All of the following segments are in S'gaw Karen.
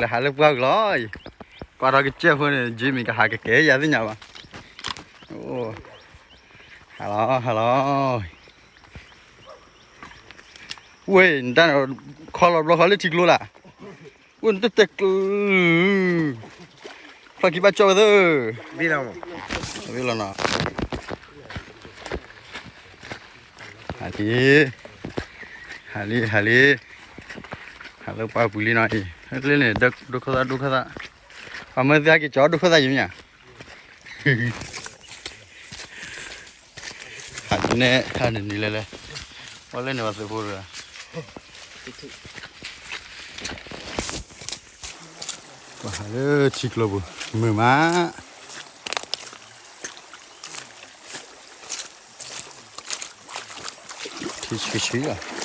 လဲၤဟးလၢပှၢ်ကလီအံၤ, ကွၢ်ထီၣ်ကစၢၢ်ဖိန့ၣ် Jimmy ကဟးကကဲယၤသ့ၣ်ညါဘၣ်. အိ, ဟးလီၤ ဟးလီၤ. ဝ့ၢ် နတၢ်န့ၣ် ခီလီၤဘျီဃီလၢထံကျိလၢ်. ဝ့ၢ် နတတဲကျၢၤ, ဖျီၣ်ခံဘၣ်ကၠီဝဲသၢ, ဝ့ၢ်လီၤနီၤ. ဟးလံ, ဟးလံ ဟးလံ, ဟးလၢပှၢ်ပူၤလံနီၤအံၤ, လၢန့ၣ် ဒိၣ်ခိၣ်သၣ် ဒိၣ်ခိၣ်သၣ်, ပှၤမၢသ့ဟဲက့ၤကၠီဒိၣ်ခိၣ်သၣ်ယံၤမ့ၢ်ဧါ. ဟးက့ၤန့ၣ် ဟးနံၤနံၤလဲၤလဲၤ, ဝဲလၢန့ၣ်ပှၤသုးဖိတဂၤ, ပှၤဟးလၢထံကျိပူၤ မုာ်မး. ထံဆှံဆှံလီၤ.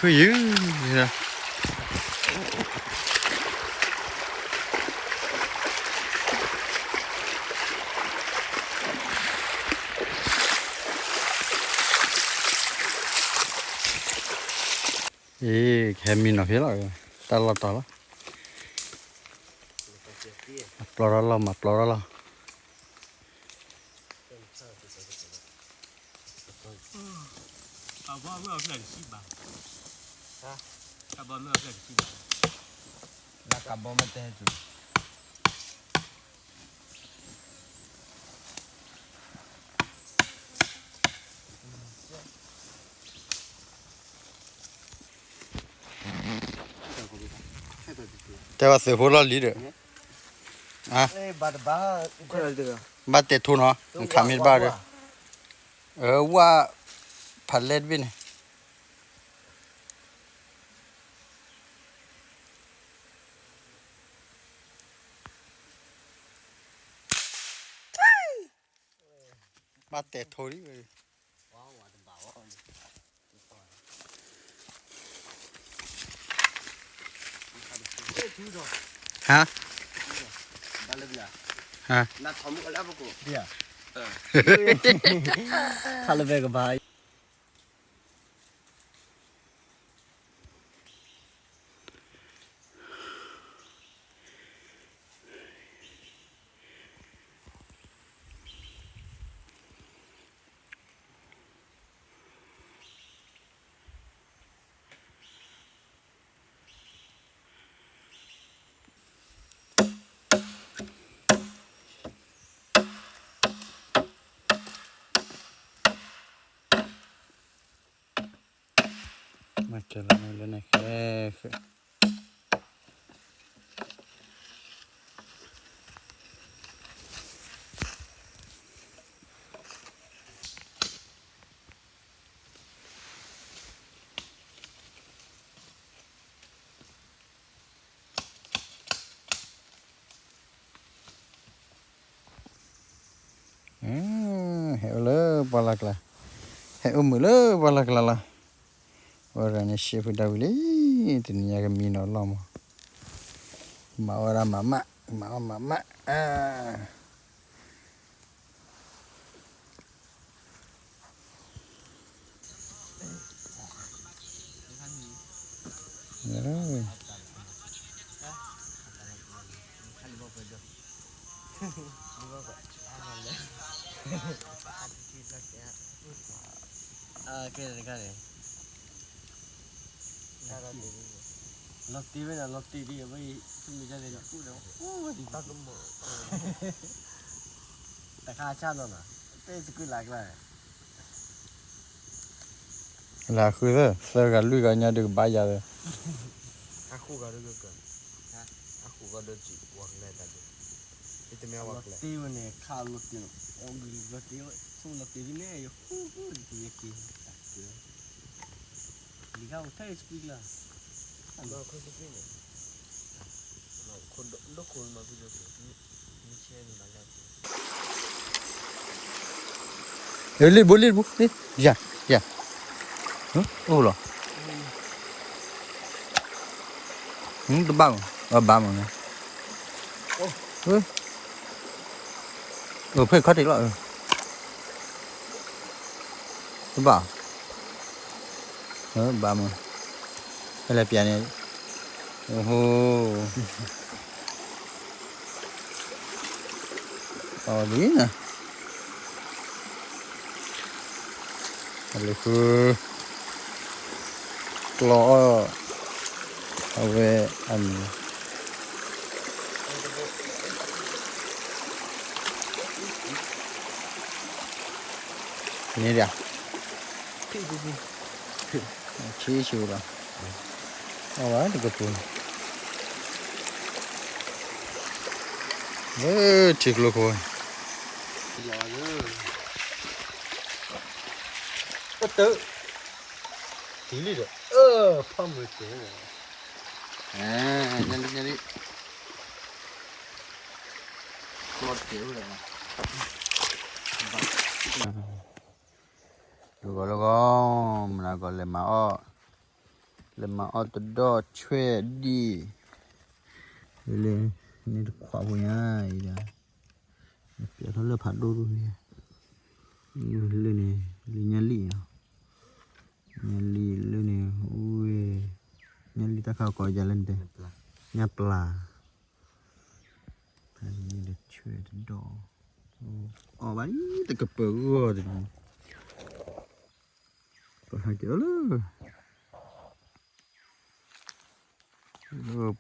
ခုယုၢ်, အ့ ကဟဲမံနီၤဖဲလီၤ, တၢ်လီၢ်တီၤလီၤ, မၤပျီထီၣ်လီၢ် မၤပျီထီၣ်လီၢ်. တဲဝဲသုးဖိလီၢ်လံဒီး, ဘၣ်တဲာ်ထိနီၤ, နခးမ့ၢ်တဘၣ်ဒီး, အဝၣ်ဖးလဲၢ်တဘ့ၣ်န့ၣ် ဘၣ်တဲာ်ထိလံ, ဟါ, ဟါ, ခါလၢဖဲကဘၣ် မၤစၢၤလီၤန့ၣ်လၢန့ၣ်ဃဲဃဲ ဟဲအိၣ်လၢပှၢ်လၢ်ကျါ, ဟဲအိၣ်မုာ်လၢပှၢ်လၢ်ကျါလီၤ. ဝဲဒၣ်န့ၣ် ရှဲဖုဒၣ်ဝံၤလံ, တနံၤညါကမံနီၤလီၤမး, မၤဝဲဒၣ်မၤမး, မၤဝဲမၤမး, ကဲန့ၣ် လီၤတ့ၢ်ဝဲဒၣ် လီၤတ့ၢ်ဒံးဝဲအံၤ သူၣ်မံၤဒ်လဲၣ် ယကူၣ်ဒီး အိၣ်ဝဲဒံး တၢ်ကမၣ် တခါဆၣ်နီၤနီၤ တဲစကုလၢ်ကျါ လၢဃုသၢ သၢဂၤလွံၢ်ဂၤညါဒုးကဘၣ်ယၤသၢ အဃိဂၤဒုးကက အဃိဂၤဒုးကဝၤကလဲၤတၢ်ဒုး တမ့ၢ်ဝၤကလဲၤ လီၤတ့ၢ်ဝဲန့ၣ် ခါလီၤတ့ၢ် လီၤတ့ၢ်ဝဲ ဆိလီၤတ့ၢ်ဒ်န့ၣ် ယဃုဃုယက့ၤ လံခါအိၣ်ထဲစကွံကျါ လီၤခူစကွံန့ၣ် လီၤခူဒိၣ်ခူမၤဖုဒိၣ်ခူ မ့ၢ်ဆဲန့ၣ်မၤလၢ လ့ဘိလ့ဘိလ့ ယၤ ယၤ အိၣ်လီၤ တဘၣ်မး အဘၣ်မးန့ၣ် အိၣ်ဖဲခီတ့ၢ်လီၤ တဘၣ် ဘၣ်မး ဖဲလဲၣ်ပျဲန့ၣ် အိၣ်ဟိ အီၤလံနၤ အလၢဃု ကျီအီၣ် အဝဲအမံၤ န့ၣ်ဒၣ် ဆံးဆူၣ်လီၤ အဝဲတကပူၤ လၢထံကျိခိၣ် ပတၢ် တုၤလံဒီး အၢ ဖီမုၢ်က့ၤ ညါလံ ညါလံ ကျီတက့ၢ်ဝဲဒၣ် လၢဂီၤလၢဂီၤ မနၤဂီၤလဲၤမၤအီၣ် လဲၤမၤအီၣ်တဒီၣ်ဆွဲဒံၣ် လၢ န့ၣ်တခွးဖိညါအံၤဒီး ပျဲထီၣ်လၢဖးဒိၣ်ဒိၣ်န့ၣ် လၢန့ၣ် လၢညါလံနီၤ ညါလံလၢန့ၣ် ဝဲ ညါလံတၢ်ခါကိးယၤလၢန့ၣ်တဲ ညါပျၢ် ဖဲန့ၣ်ဒီးဆွဲတဒီၣ် အီၣ်ဘၣ်ဒ်တကပၢၤဂီၢ်တဒု ပဟးက့ၤအီၤလၢ လၢ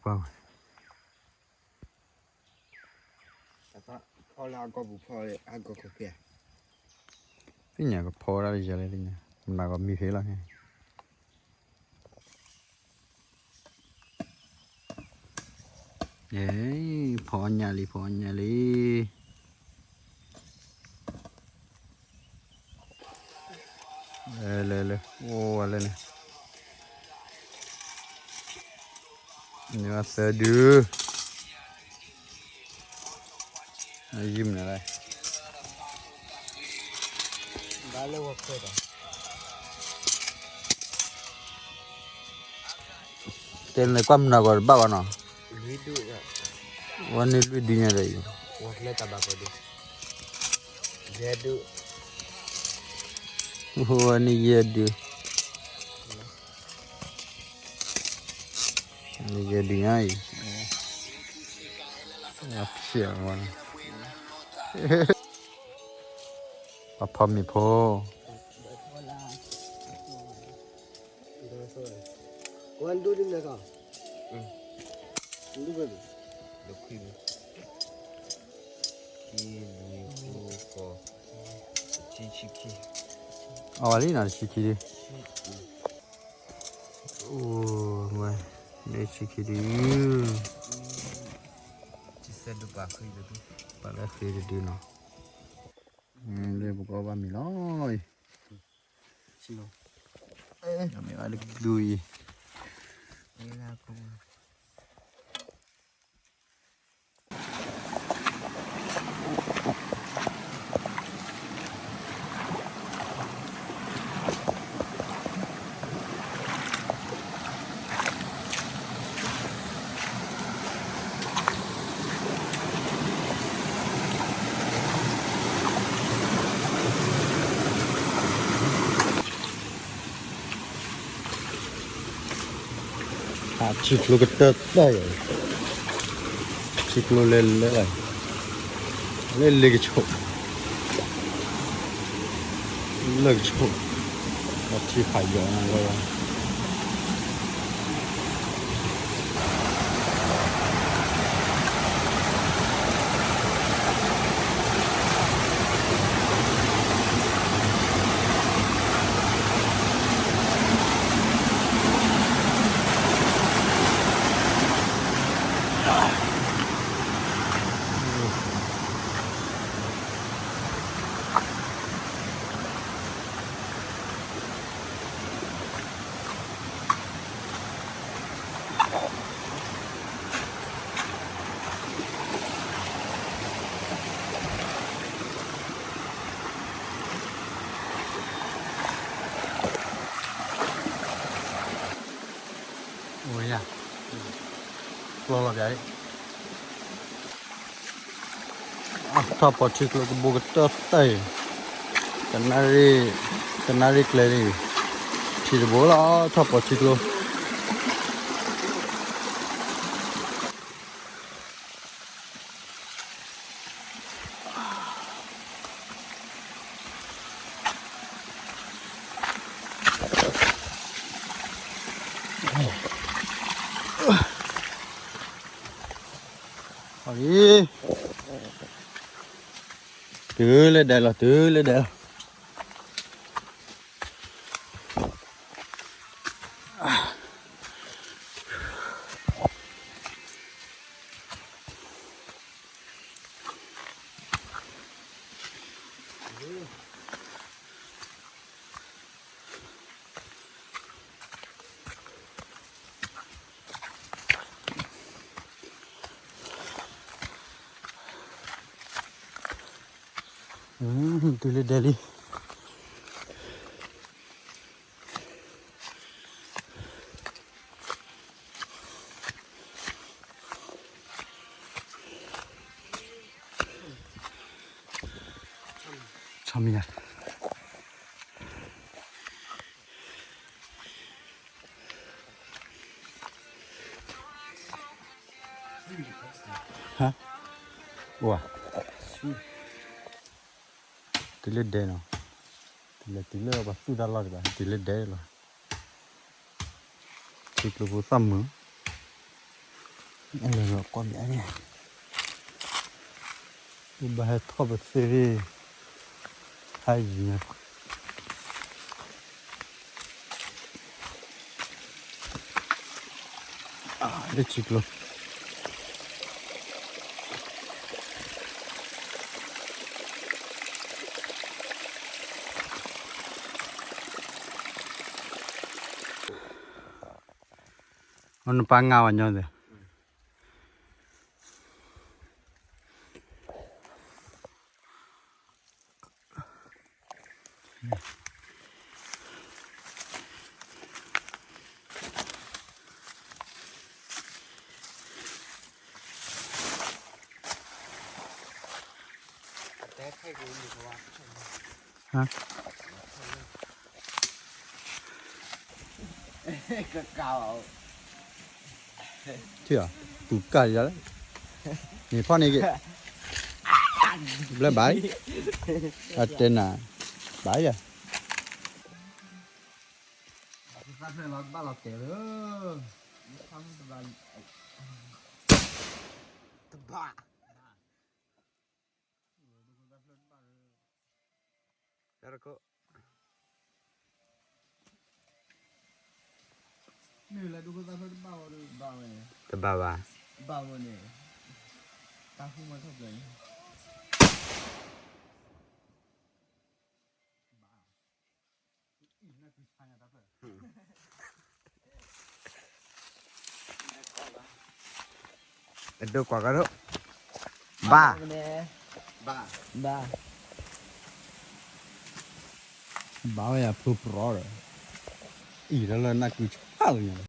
ပှၢ်ဝဲ ဖီလၢအကီၢ်ပူၤဖီလၢအကီၢ်ခိၣ်ဖဲ သ့ၣ်ညါကဖီဝဲဒၣ်တယၤလဲၣ်သ့ၣ်ညါ မနၤကီးမံဖဲလီၤန့ၣ် ဖီအီၣ်ညၣ်လံ ဖီအီၣ်ညၣ်လံ လၢ လၢ လၢ အိၣ်ဝဲလၢန့ၣ် န့ၢ်ဝဲသၢဒု ယုၢ်မနုၤလဲၣ် ဘၣ်လၢဝဲခွဲးဒီး တဲန့ၣ်ကွၢ်မနုၤဂီၤတဘၣ်ဘၣ်နီၤ ဝဲန့ၢ်လွံၢ်ဒုညါဒီးအံၤ ဝဲန့ၢ်ယဲၢ်ဒု န့ၢ်ယဲၢ်ဒုညါအံၤ ဖျဲးဝဲ ပှၤဖီမ့ၤဖိ အဝဲလံနီၤ တဆံခံဒု အိၣ်ဝဲ လၢဆံခံဒု ပှၤလၢဃ့တဒုနီၤ လၢပကအီၣ်ဘၣ်မ့ၤလီၤအံၤ မ့ၢ်ဘၣ်လၢကဒုအံၤ ထံကျိကတၢၢ်တၢၢ်ယဲၢ်, ထံကျိလဲၤလဲၤလီၤ, လၢလ့ကဆိး, လၢကဆိး, ဒီးထံဖးယိာ်နၤလၢ, လီၤလီၤပၠး, ထီၣ်ပီၤထံကျိတဘိကတၢၢ်တၢၢ်အံၤ, တနၣ်ရံၣ်, တနၣ်ရံၣ်ကျဲန့ၣ်, ထံတဘိလီၤ ထီၣ်ပီၤထံကျိ. အံၤ, တုၤလၢဒဲးလီၤ တုၤလၢဒဲးလီၤ. တုၤလၢဒဲးလံ. ဆီမံၤညါ, ဟါ, အိၣ်ဧါ, တုၤလၢဒဲးနီၤ, တုၤလၢ တုၤလၢပှၤသူၣ်တၢ်လီၢ်ဒံးဘၣ် တုၤလၢဒဲးလီၤ. ထံကျိဖိသၣ်မုာ်, အဲၣ်လီၤကွၢ်မးန့ၣ်, ဘၣ်ဟဲထီၣ်ပသ့ၣ်, ဟါယံၤညါ, လၢထံကျိ နပၢ်ငါဝဲညီသ့ၣ်. ထံၣ်ဧါ, ပူၤကၢ်ယၤလဲၣ်, န့ၣ်ဖီၣ်န့ၢ်က့ၤ, ဘျၢဘၣ်, အတဲနၤ, ဘၣ်ယၤ, သၣ်ဖျၢၣ်လီၤဘၣ်လီၤတဲာ်လၢ, တဘၣ် တၢ်တခိၣ်, မ့ၢ်လၢဒိၣ်ခိၣ်သၣ်ဖျၢၣ်တဘၣ်ဝဲဒီး ဘၣ်ဝဲန့ၣ်, တဘၣ်ဘၣ်, ဘၣ်ဝဲန့ၣ်, တၢ်ဃူမီထီၣ်ပျဲၢ်န့ၣ်, ဘၣ် အဒိကွၢ်ကဒီး, ဘၣ်, ဘၣ်, ဘၣ်ဝဲယၤဖုပရီဒီး, အံၤလၢလၢနၢ်ကုဆၣ်လီၤညါ.